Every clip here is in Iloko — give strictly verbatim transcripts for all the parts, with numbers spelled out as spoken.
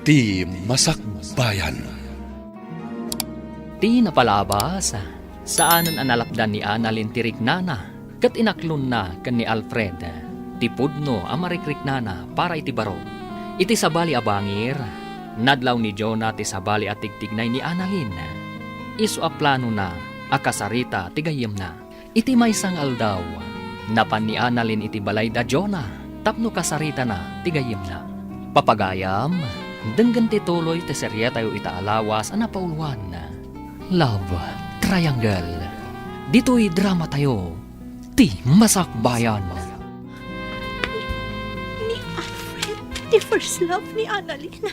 Ti Masakbayan. Ti napalabas, saanen a nalapdan ni Annalyn ti riknana, ket inaklonna ken ni Alfred ti pudno a marikriknana para iti baro. Iti sabali a bangir, nadlaw ni Jonah ti sabali a tigtignay ni Annalyn. Isu a planona a kasarita ti gayyemna. Iti maysa nga aldaw, napan ni Annalyn iti balay da Jonah tapno kasaritana ti gayyemna. Papagayam, denggen ti tuloy ti serietayo ita a lawas a napauloan, Love Triangle. Ditoy dramatayo, Ti Masakbayan. Ni Alfred, ti first love ni Annalyn.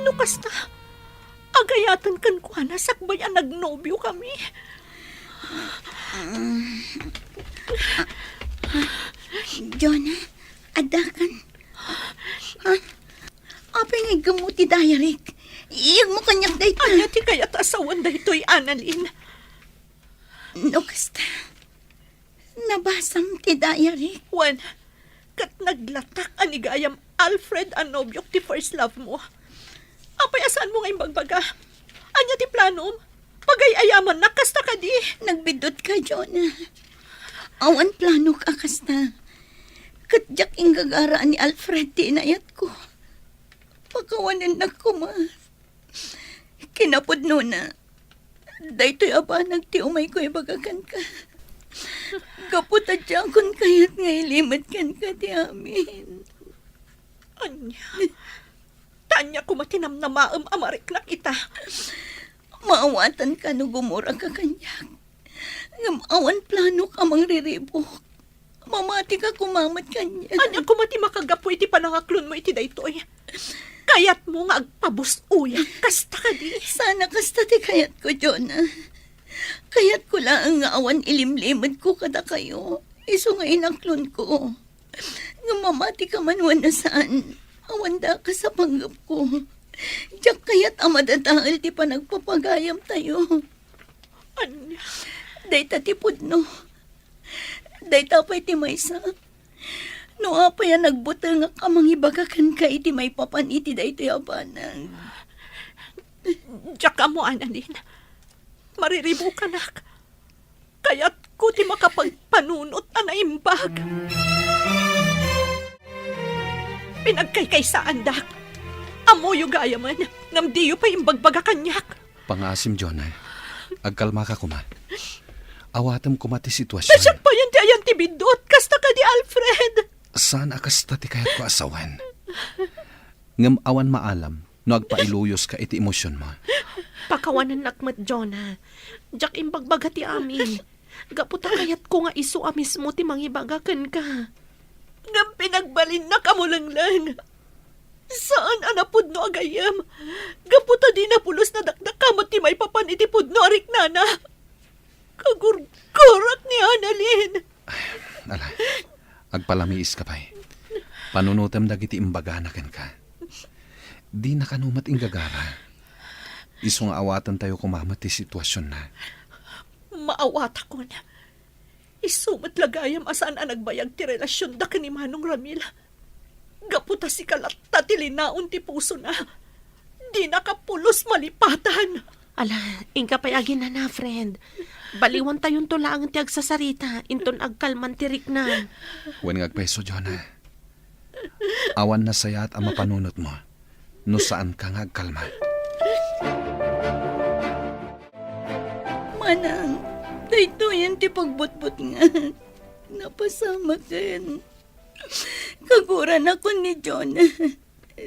No kasta, agayaten kenkuana sakbay a nagnobiokami. Jonah, addakan. Ha? Apay nga iggemmo ti diaryk? Iyegmo kaniak dayta. Ania ti kayat a sawen daytoy, Annalyn? No kasta, nabasam ti diaryk. Wen, ket naglatak a ni gayam Alfred a nobiok ti first love mo. Apay a saanmo nga imbagbaga? Ania ti planom? Pagay-ayamannak kasta kadi? Nagbiddutka, Jonah. Awan planok a kasta. Ket diak inggagara a ni Alfred ti inayatko. Pakawanennak koma. Kinapudnona, daytoy a banag ti umayko ibaga kenka. Gapu ta diakon kayat nga ilimed kenka ti amin. Ania? Ta ania koma ti namnamaem a mariknak ita? Maawatanka no gumuraka kaniak. Ngem awan planok a mangriribuk. Mamatika koma met kaniak. Ania koma ti makagapu iti panangaklonmo iti daytoy? Kayatmo nga agpabus-oyak kasta kadi? Saan a kasta ti kayatko, Jonah. Kayatko laeng nga awan ilimlimedko kadakayo, isu nga inaklonko. Ngem mamatika man wenno saan, awan dakes a panggepko. Diak kayat a madadael ti panagpapagayamtayo. Ania? Dayta ti pudno. Dayta pay ti maysa. No apay a nagbutengak a mangibaga kenka iti maipapan iti daytoy a banag. Diak ammo, Annalyn. Mariribukanak. Kayatko ti makapagpanunot a naimbag. Pinagkaykaysaandak. Ammoyo gayamen, ngem diyo pay imbagbaga kaniak. Pangaasim, Jonah. Agkalmaka koma. Awatem koma ti sitwasion. Ta siak payen ti ayan ti biddut, kasta kadi, Alfred. Saan a kasta ti kayatko a sawen. Ngem awan maalam no agpailuyoska iti emosionmo. Pakawanennak met, Jonah. Diak imbagbaga ti amin. Gapu ta kayatko nga isu a mismo ti mangibaga kenka. Ngem pinagbalinnak a mulengleng. Saan a napudno a gayyem. Gapu ta dina pulos nadakdakama ti maipapan iti pudno a riknana. Kagurgurak ni Annalyn. Ala, agpalamiiska pay. Panunotem dagiti imbagana kenka. Dina kano met inggagara. Isu nga awatentayo koma met ti situasionna. Maawatakon. Isu met la gayam a saan a nagbayag ti relasionda ken ni Manong Ramil. Gapu ta sika latta ti linaon ti pusona. Dinaka pulos malipatan. Ala, inka pay aginana, friend. Baliwantayonto laeng ti agsasarita inton agkalman ti riknam. Wen nga agpayso, Jonah. Awan nasayaat a mapanunotmo no saanka nga agkalma. Manang, daytoyen ti pagbutbutngak. Napasamaken. Kaguranakon ni Jonah.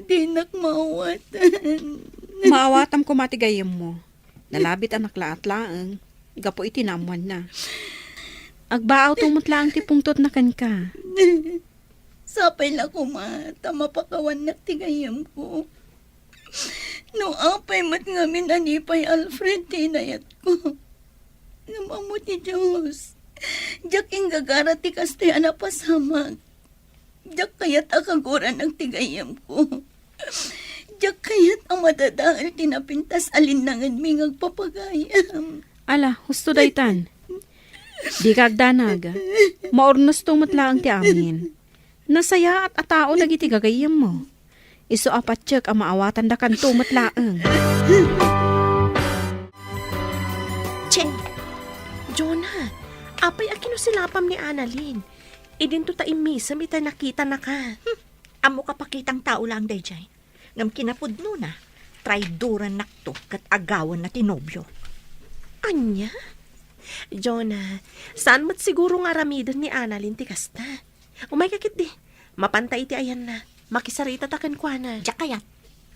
Dinak maawatan. Maawatam koma ti gayyemmo. Nalabitanak laat laeng gapu iti naammoanna. Agbaawto met laeng ti pungtotna kenka. Sapay la koma ta mapakawannak ti gayyemko. No apay met ngamin a ni pay Alfred ti inayatko. Ngem ammo ti Dios, diak inggagara ti kastoy a napasamak. Diak kayat a kaguranak ti gayyemko. Diak kayat a madadael ti napintas a linnangenmi nga agpapagayam. Ala, husto daytan. Dika agdanag. Maurnosto met laeng ti amin. Nasayaat a tao dagiti gagayyemmo. Isu a patiek a maawatandakanto met laeng. Che! Jonah, apay a kinusilapam ni Annalyn? Idinto ta immisem iti nakitanaka. Hmm, ammok a pakitang tao laeng daydiay. Ngem kinapudnona, traidorannakto ket agawanna ti nobiok. Ania? Jonah, saan met siguro nga aramiden ni Annalyn ti kasta? Umayka ketdi. Mapanta iti ayanna. Makisaritata kenkuana. Diak kayat.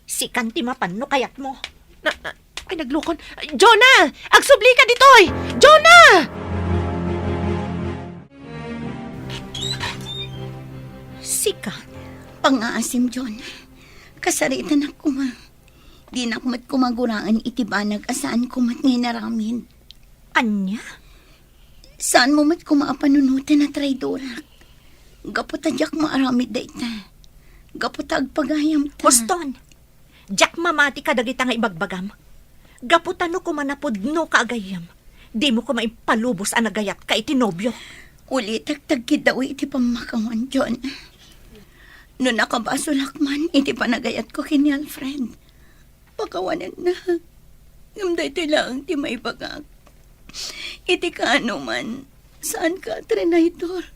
Sikan ti mapan no kayatmo. Na, na, ay, naglukon. Jonah! Agsublika ditoy! Jonah! Sika? Pangngaasim, Jonah. Kasaritanak koma. Dinak met koma guraen iti banag a saanko met nga inaramid. Ania? Saanmo met koma a panunoten a traidorak. Gapu ta diak maaramid dayta. Gapu ta agpagayamta. Boston! Diak mamati kadagita nga ibagbagam. Gapu ta no koma napudnoka a gayyem, dimo koma impalubos a nagayatka iti nobio. Ulitek ta agkiddawi iti pammakawan, John. No nakabasolak man iti panagayatko ken ni Alfred, pakawanennak. Ngem daytoy laeng ti maibagak. Iti kaano man, saanka a trinaydor.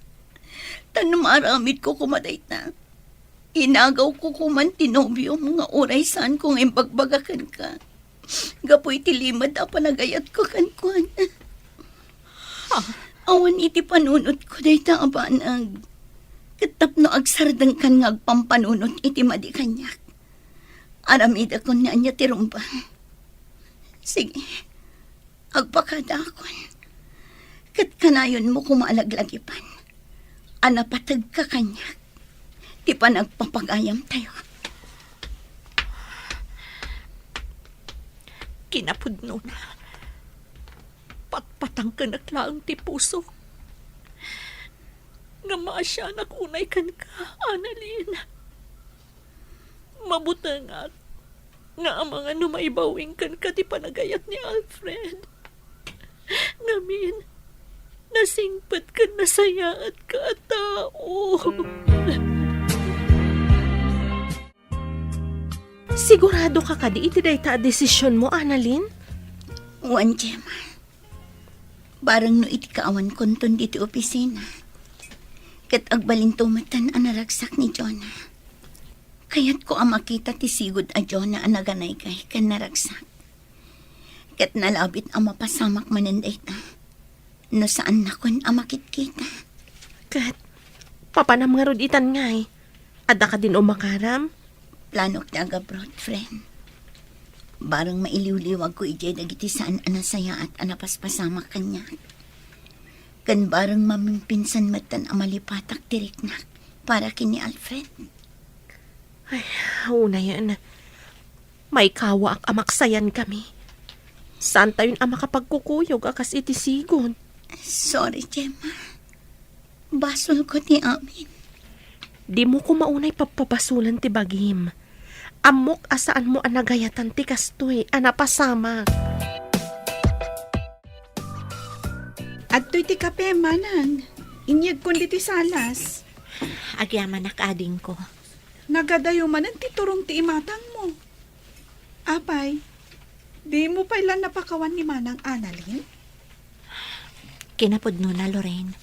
Ta no maaramidko koma dayta, inagawko koman ti nobiom nga uray saanko nga imbagbaga kenka gapu iti limed a panagayatko kenkuana. Awan iti panunotko dayta a banag, ket tapno agsardengkan nga agpampanunot iti madi kaniak. Aramidakon ni ania ti rumbeng. Sige, agpakadaakon. Ket kanayonmo koma a laglagipan a napategka kaniak ti panagpapagayamtayo. Kinapudnona, patpatangkenak laeng ti pusok nga maasianak unay kenka, Annalyn. Mabutengak nga amangan no maibawing kenka ti panagayat ni Alfred. Ngamin, nasingpet ken nasayaatka a tao. Siguradoka kadi iti dayta a desisionmo, Annalyn? Wen, Gemma. Bareng no iti kaawankonton ditoy opisina, ket agbalinto metten a naragsak ni Jonah. Kayatko a makita ti sigud a Jonah a naganaygay ken naragsak. Ket nalabit a mapasamak manen dayta no saannakon a makitkita. Ket papanam ngarud itan ngay? Adda kadin umakaram? Planok ti agabroad, friend. Bareng mailiwliwagko idiay dagiti saan a nasayaat a napaspasamak kaniak. Ken bareng mamimpinsan metten a malipatak ti riknak para ken ni Alfred. Ay, unayen. Maikawaak a maksayankami. Saantayon a makapagkukuyog a kas iti sigud. Sorry, Gemma. Basolko ti amin. Dimo koma unay pappabasolen ti bagim. Ammok a saanmo a nagayatan ti kastoy a napasamak. Adtoy ti kape, manang. Inyegkon ditoy salas. Agyamanak, adingko. Nagadayo manen ti turong ti imatangmo. Apay, dimo pay la napakawan ni Manang Annalyn? Kinapudnona, Lorraine.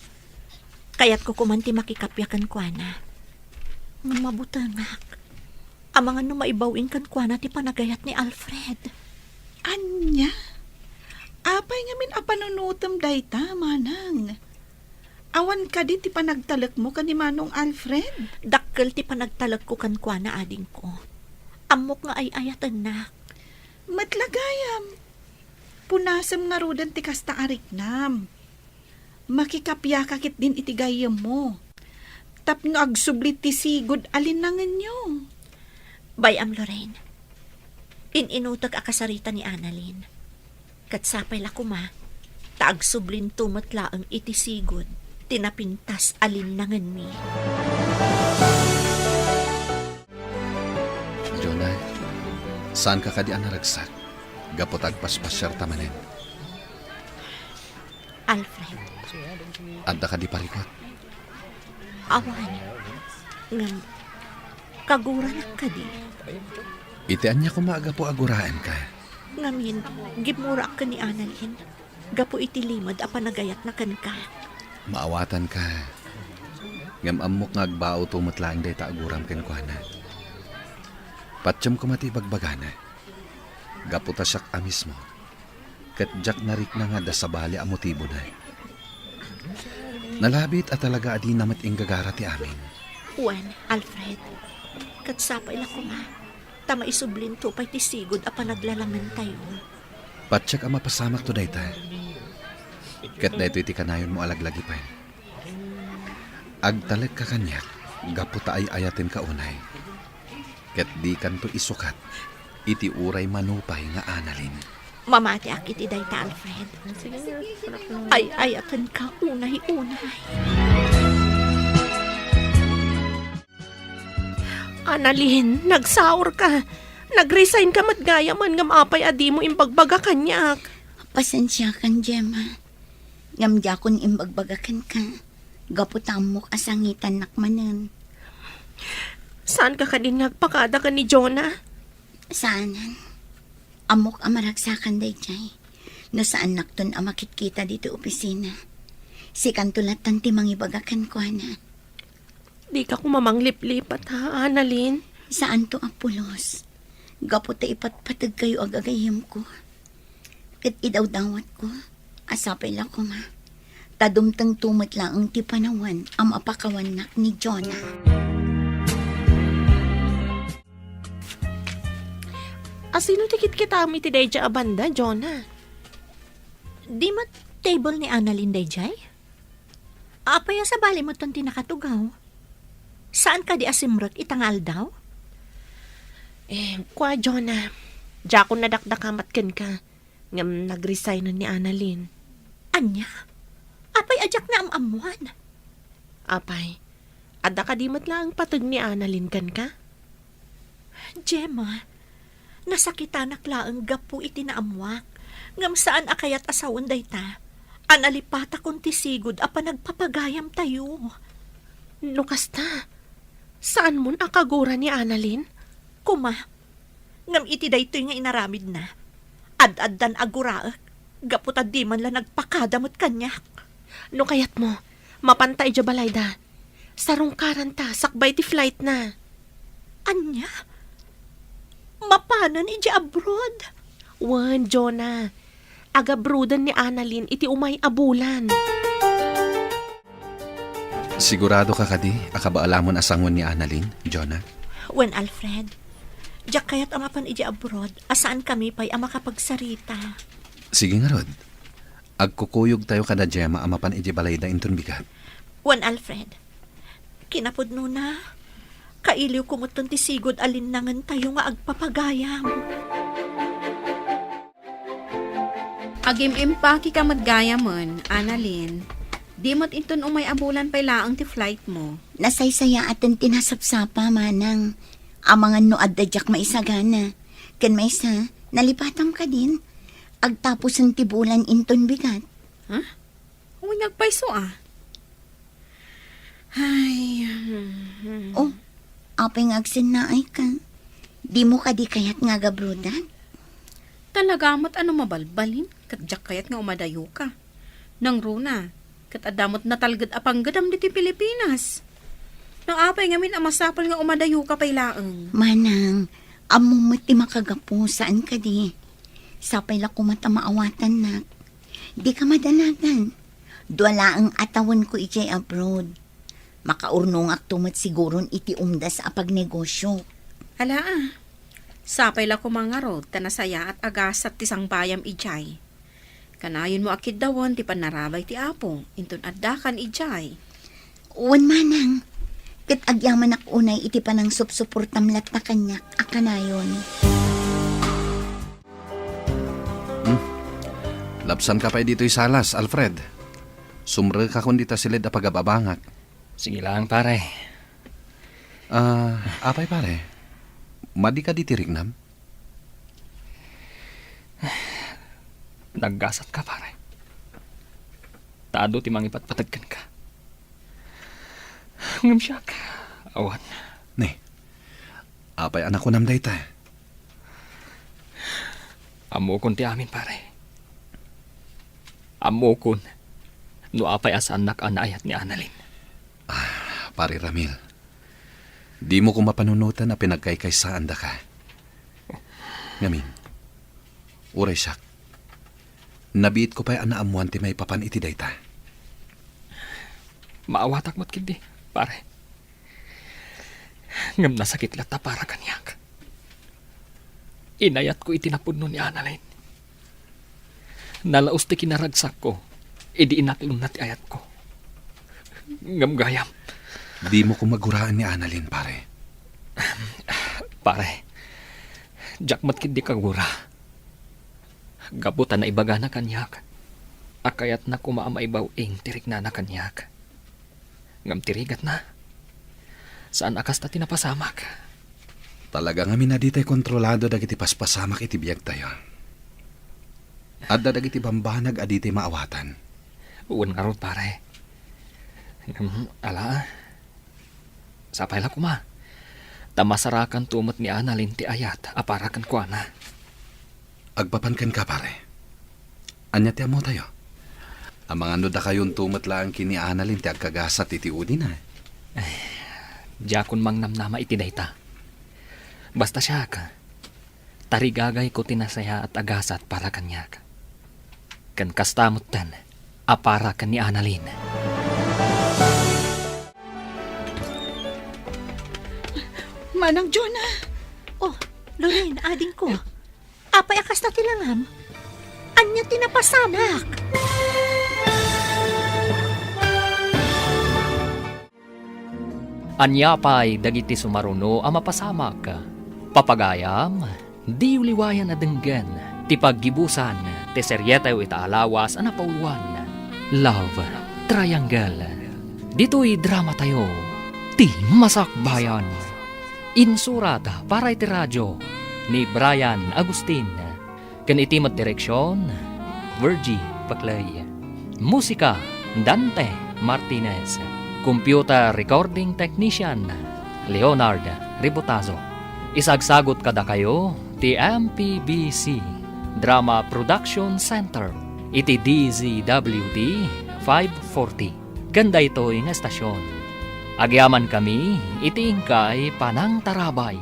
Kayatko koman ti makikappia kenkuana. Ngem mabutengak. Amangan no maibaw-in kenkuana ti panagayat ni Alfred. Ania? Apay ngamin a panunotem dayta, manang? Awan kadi ti panagtalekmo ken ni Manong Alfred? Dakkel ti panagtalekko kenkuana, adingko. Ammok nga ay-ayatennak. Met la gayam. Punasem ngaruden ti kasta a riknam. Makikapiaka ketdin iti gayyemmo tapno agsubli ti sigud a linnangenyo. Bay-am, Lorraine. In-inutek a kasarita ni Annalyn. Ket sapay la koma, ta agsublinto met laeng iti sigud ti napintas a linnangenmi. Jonah, saanka kadi a naragsak gapu ta agpaspasiarta manen? Alfred. Adda kadi parikut? Awan. Ngem, Kaguranak kadi? Iti ania koma a gapu a guraenka? Ngamin, gimmurak ken ni Annalyn gapu iti limed a panagayatna kenka. Maawatanka. Ngem ammok nga agbaawto met laeng dayta a guram kenkuana. Patiem koma ti ibagbagana. Gapu ta siak a mismo, ket diak narikna nga adda sabali a motibona. Nalabit a talaga a dina met inggagara ti amin. Wen, Alfred, ket sapay la koma ta maisublinto pay ti sigud a panaglalamentayo. Patiek a mapasamakto dayta. Ket daytoy ti kanayonmo a laglagipen. Agtalekka kaniak gapu ta ay-ayatenka unay. Ket dikanto isukat iti uray mano pay nga Annalyn. Mamatiak iti dayta, Alfred. Ay-ayatenka unay-unay. Annalyn, nagsaorka. Nag-resignka met gayamen ngem apay a dimo imbagbaga kaniak? Pasensiakan, Gemma. Ngem diakon imbagbaga kenka, gapu ta ammok a sangitannak manen. Saanka kadin nga agpakada ken ni Jonah? Saanen. Ammok a maragsakan daydiay. No saannakton a makitkita ditoy opisina, sikanto lattan ti mangibaga kenkuana. Dika koma mangliplipat, ha, Annalyn? Saanto a pulos. Gapu ta ipatpategkayo a gagayyemko. Ket idawdawatko a sapay la koma ta dumtengto met laeng ti panawen a mapakawannak ni Jonah. A sino ti kitkitam iti daydiay a banda, Jonah? Di met table ni Annalyn daydiay? Apay a sabali metten ti nakatugaw? Saan kadi a simrek ita nga aldaw? Eh, kua, Jonah, diakon nadakdakamat kenka, ngem nagresignen ni Annalyn. Ania? Apay a diak naam-ammoan? Apay, adda kadi met laeng pateg ni Annalyn kenka? Gemma, nasakitanak laeng gapu iti naammoak, ngem saan a kayat a sawen dayta a nalipatakon ti sigud a panagpapagayamtayo. No kasta, saanmon a kagura ni Annalyn? Koma, ngem iti daytoy nga inaramidna, ad-addan a guraek gapu ta di man la nagpakada met kaniak. No kayatmo, mapanta idiay balayda. Sarungkaranta sakbay ti flightna. Ania? Mapanen idiay abroad? Wen, Jonah. Agabroaden ni Annalyn iti umay a bulan. Siguradoka kadi a kabaalamon a sangoen ni Annalyn, Jonah? Wen, Alfred. Diak kayat a mapan idiay abroad a saankami pay a makapagsarita. Sige ngarud. Agkukuyogtayo kada Gemma a mapan idiay balayda inton bigat. Wen, Alfred. Kinapudnona, kailiwko metten ti sigud a linnangentayo nga agpapagayam. Agim-impakeka met gayamen, Annalyn. Di met inton umay a bulan pay laeng ti flightmo. Nasaysayaaten ti nasapsapa, manang. Amangan no adda diak maisagana. Ken maysa, nalipatam kadin. Agtapusen ti bulan inton bigat. Ha? Wen, agpayso a. Ay, hmm. Oh, apay nga agsennaayka? Dimo kadi kayat nga agabroadan? Talaga met a no mabalbalin, ket diak kayat nga umadayoka. Nangruna, ket adda met natalged a panggedam ditoy Pilipinas. No apay ngamin a masapul nga umadayoka pay laeng? Manang, ammom met ti makagapu, saan kadi? Sapay la koma ta maawatannak. Dika madanagan. Dua laeng a tawenko idiay abroad. Makaurnongakto met siguron iti umdas a pagnegosio. Ala a. Sapay la koma ngarud ta nasayaat a gasat ti sangbayam idiay. Kanayonmo a kiddawen ti pannarabay ti Apo inton addakan idiay. Wen manang, ket agyamanak unay iti panangsupsuportam latta kaniak a kanayon. Hmm. Lapsanka pay ditoy salas, Alfred. Sumrekakon dita siled a pagababangak. Sige lang, pare. Ah, apay, pare? Madika diti riknam? Naggasatka, pare. Ta adu ti mangipatpateg kenka. Ngem siak, awan. Ne, Apay a nakunam dayta? Ammokon ti amin, pare. Ammokon no apay a saannak a naayat ni Annalyn. Ah, Pare Ramil, dimo koma panunoten a pinagkaykaysaandaka. Ngamin, uray siak, nabiitko pay a naammoan ti maipapan iti dayta. Maawatak met ketdi, pare. Ngem nasakit latta para kaniak. Inayatko iti napudno ni Annalyn. Nalaus ti kinaragsakko idi inaklonna ti ayatko. Ngem gayam. Dimo koma guraan ni Annalyn, pare. Pare, diak met ketdi kagura. Gapu ta naibagana kaniak a kayatna koma a maibaw-ing ti riknana kaniak. Ngem ti rigatna, saan a kasta ti napasamak. Talaga ngamin a ditay kontrolado dagiti paspasamak iti biagtayo. Adda dagiti bambanag a ditay maawatan. Wen ngarud, pare. Ngem, ala, sapay la koma ta masarakanto met ni Annalyn ti ayat a para kenkuana. Agpapan kenka, pare. Ania ti ammotayo? Amangan no dakayonto met laeng ken ni Annalyn ti agkagasat iti udina. Ay, diakon mangnamnama iti dayta. Basta siak, tarigagayko ti nasayaat a gasat para kaniak. Ken kasta metten a para ken ni Annalyn. Manang Jonah! Oh, Lorraine, adingko. Apay a kasta ti langam? Ania ti napasamak? Ania pay dagiti sumaruno a mapasamak? Papagayam, diyo liwayan a denggen ti paggibusan ti serietayo ita a lawas a napauluan, Love Triangle. Ditoy dramatayo, Ti Masakbayan. Insurat para iti radio ni Brian Agustin. Ken iti met direksion, Virgie Paclay. Musika, Dante Martinez. Computer recording technician, Leonard Ribotazo. Isagsagut kadakayo ti M P B C Drama Production Center iti D Z W T five forty. Ken daytoy nga estasyon, agyamankami iti inkay panangtarabay.